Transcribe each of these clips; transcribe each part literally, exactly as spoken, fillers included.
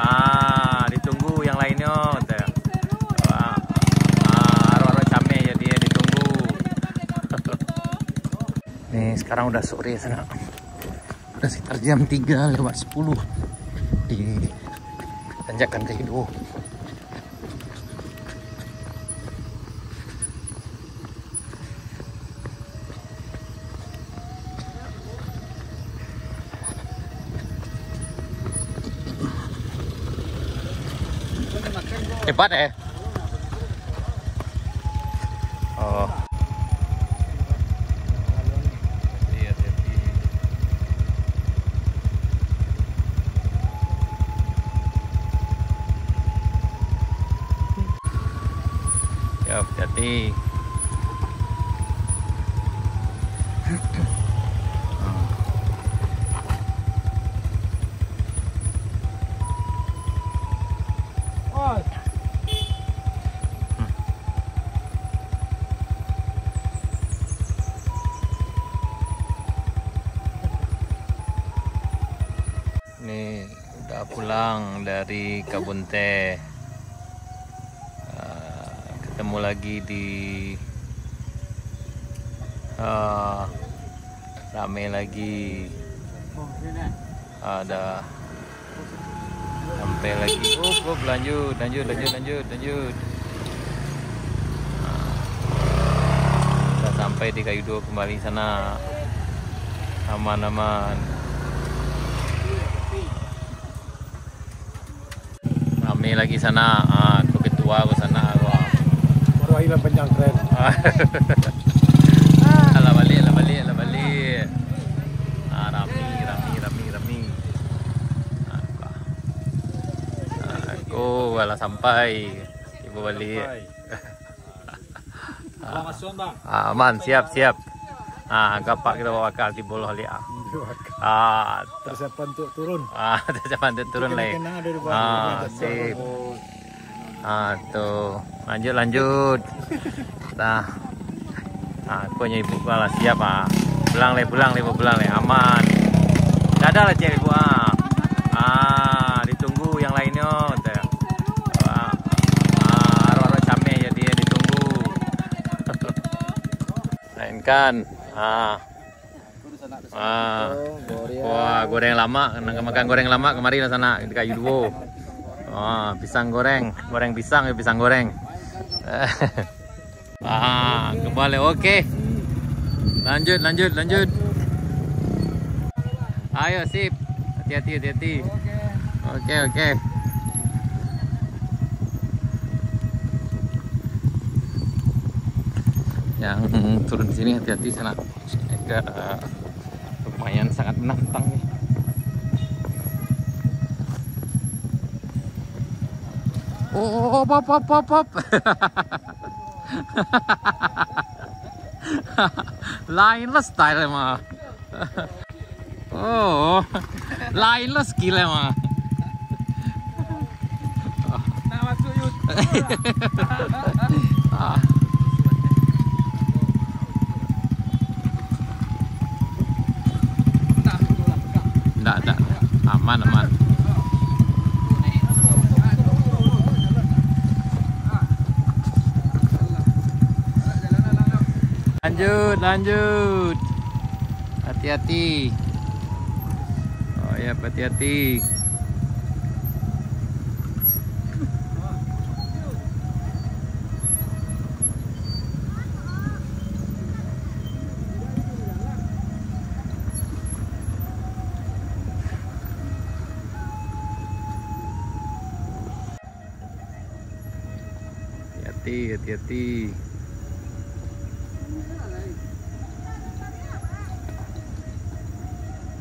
Ah, ditunggu yang lainnyo, teh. Ah, ah, arok-arok cameh jadi ditunggu. Nih, sekarang udah sore sana. Udah sekitar jam tiga lewat sepuluh di tanjakan kayu duo. Hebat, eh. Oh. Iya, hati-hati. Ya, hati-hati. Ni udah pulang dari kabun teh. Ah, ketemu lagi di, ah, rame lagi. Ada sampai lagi. Up, up, lanjut, lanjut, lanjut, lanjut, lanjut. Ah, sudah sampai di kayu duo kembali sana. Aman, aman. Rame lagi sana. Ah, tu ketua ko sana ko. Baru aia lah panjang, keren. Alah baliak, alah baliak, alah baliak. Ah, rame, rame, rame, rame. Ah, ah, ko alah sampai. Tibo baliak. Sampai. Ah, aman, siap, siap. Ah, gapak kito bawa bakal tibo lah liak. Ah. Ah, tu. Persiapan untuk turun. Ah, persiapan untuk turun lai. Kena-kena ada di bawah. Ah, sip. Ah, tu. Lanjut, lanjut. Nah. Ah, ko nyo ibu ko lah siap, ah. Pulang lai, pulang lai, pulang lai. Aman. Dadah lah, ciek ibu, ah. Ah, ditunggu yang lainnyo, teh. Ah, ah, arok-arok cameh jadi ditunggu. Lain kan. Ah. Ah. Wah, goreng lamak, nan makan goreng lamak kamari lah sanak, di kayu duo. Ah, pisang goreng, goreng pisang, yo, pisang goreng. Ah, kembali. Oke. Lanjut, lanjut, lanjut. Ayo, sip. Hati-hati, hati-hati. Oke, oke. Yang turun sini hati-hati sanak. Agak lumayan sangat menantang nih. Oh, op, op, op, op, op. Lain lah style mah. Oh, lain lah skill mah. Nak masuk YouTube. Ah. Ndak, ndak. Aman, aman. Lanjut, lanjut. Hati-hati. Oh ya, hati-hati. Hati-hati, hati-hati.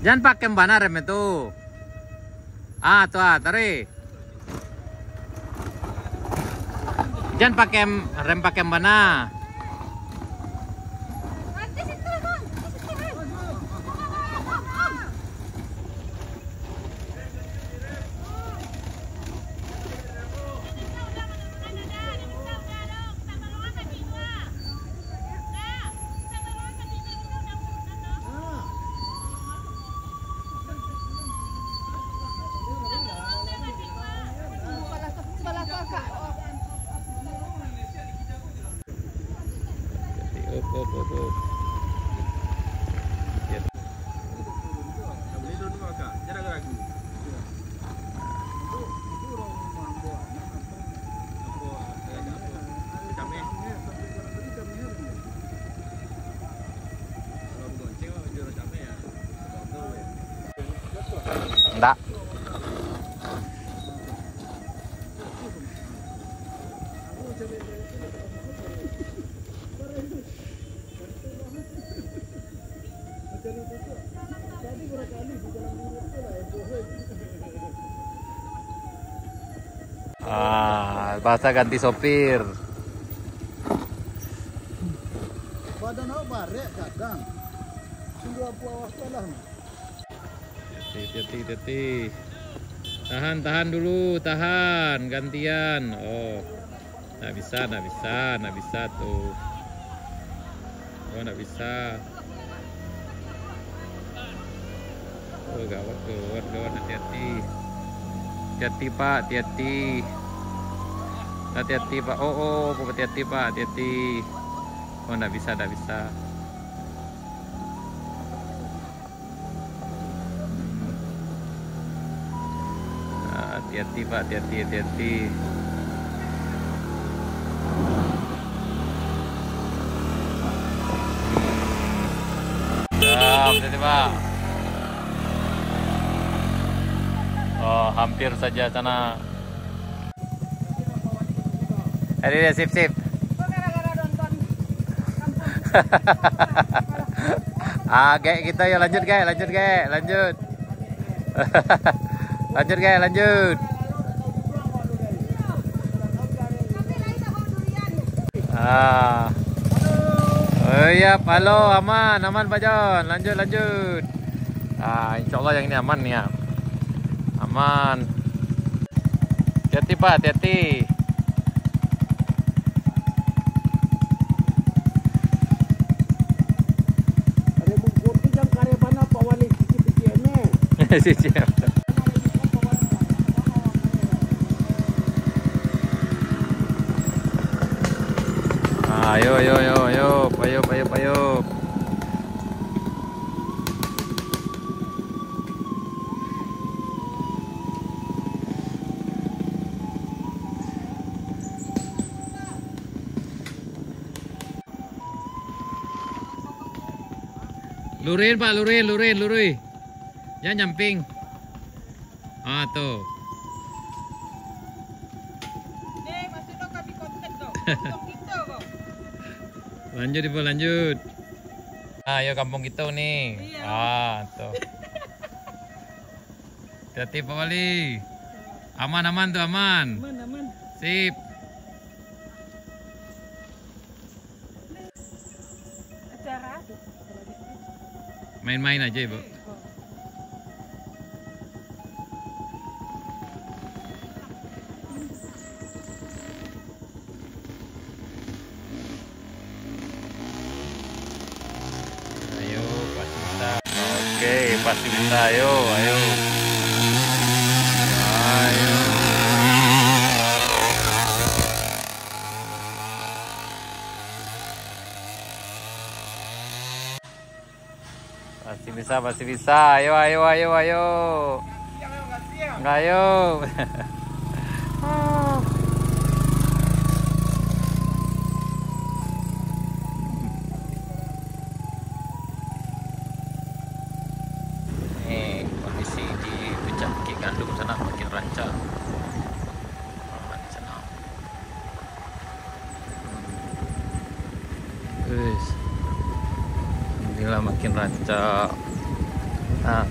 Jan pakai bana rem itu. Ah, tu ah, tarik. Jan pakai rem, pakai bana. Ndak. Ah, basah ganti sopir. Badan awak barek gadang. Sungguah apo awak salah. Hati-hati, hati-hati. Tahan, tahan dulu, tahan, gantian. Oh, ndak bisa, ndak bisa, ndak bisa tu. Oh, ndak bisa. Oh, gawat, gawat, gawat, hati-hati. Hati-hati, Pak, hati-hati. Hati-hati, Pak. Oh, oh, hati-hati, Pak, hati-hati. Oh, ndak bisa, ndak bisa. Ah, hati-hati, Pak, hati-hati, hati-hati. Siap, hati-hati, Pak. Oh, hampir saja sana. Aduh, ya, sip, sip. Ah, Gek, kita ya, lanjut, Gek, lanjut, Gek, lanjut. Lanjut, Gek, lanjut. Ah. Oh, iya, halo, aman, aman, Pak Jon. Lanjut, lanjut. Ah, insya Allah yang ini aman ya. Aman. Hati-hati, Pak, hati-hati. Ada bungkur tu jang kareh bana Pak Wali, kicik-kicik ni. Kicik. Ayo, ayo, ayo, ayo, payo, payo, payo. Luruih, Pak, luruih, luruih, luruih. Jan nyamping. Ah, tu. Lanjut, Ibu, lanjut. Ah, yo, kampung kito ni. Iya. Ah, tu. Hati-hati, Pak Wali. Aman, aman tu, aman. Aman, aman. Sip. Acara. Main-main aja, Ibu. Ayo, pasti bisa. Oke, pasti bisa. Ayo, ayo. Ayo. Pasti bisa, pasti bisa. Ayo, ayo, ayo, ayo. Ayo. Ni kondisi di puncak Bukik Gandum sana makin rancak. Makin senang. Wis. Inilah makin rancak. Nah,